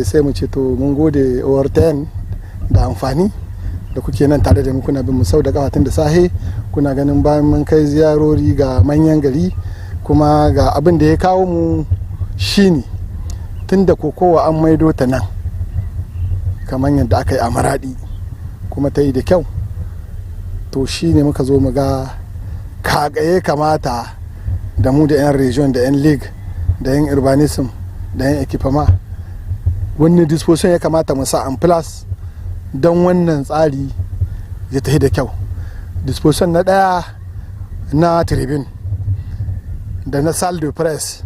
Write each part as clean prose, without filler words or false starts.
Sai mu ce to mun gode ORTN da amfani da kuke nan tare da mu, kuna bin mu sau da kafatin da sahe, kuna ganin bayan mun kai ziyarori ga manyan gari. Kuma ga abin da ya kawo mu shine, tun da kokowa an maido ta nan kamar yadda aka yi a Maradi kuma ta yi da kyau, to shine muka zo mu ga kagaye kamata da mu da 'yan région, da 'yan ligue, da 'yan urbanisme, da 'yan équipement, wani disposition ya kamata mu sa en place don wannan tsari ya tafi da kyau. Disposition na ɗaya na tribune, da na salle de presse,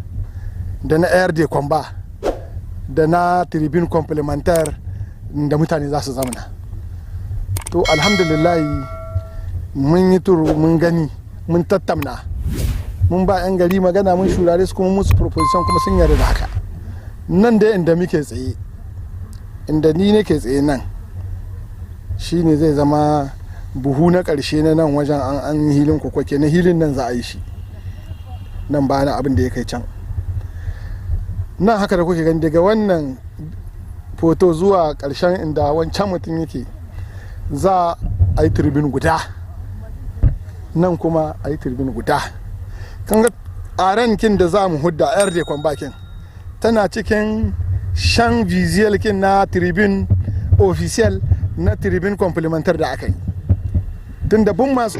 da na aire de combat, da na tribune complémentaire da mutane za su zamana. To alhamdulillahi, mun yi tour, mun gani, mun tattamna, mun ba 'yan gari magana, mun shurare su, kuma musu proposition, kuma sun yarda da haka. Nan dai inda muke tsaye, inda ni nake tsaye nan, shine zai zama buhu na ƙarshe na nan wajen an hilin kwakwake na hilin nan za a yi shi nan ba na abin da ya kai can nan. Haka da kuke gani, daga wannan poteau zuwa ƙarshen inda wancan mutum yake, za a yi tribune guda nan, kuma a yi tribune guda. Kan ga kin da za mu hudda aire de combat kin tana cikin champ visuel kin na tribune officiel, na tribune complémentaire da aka yi tun da bun masu.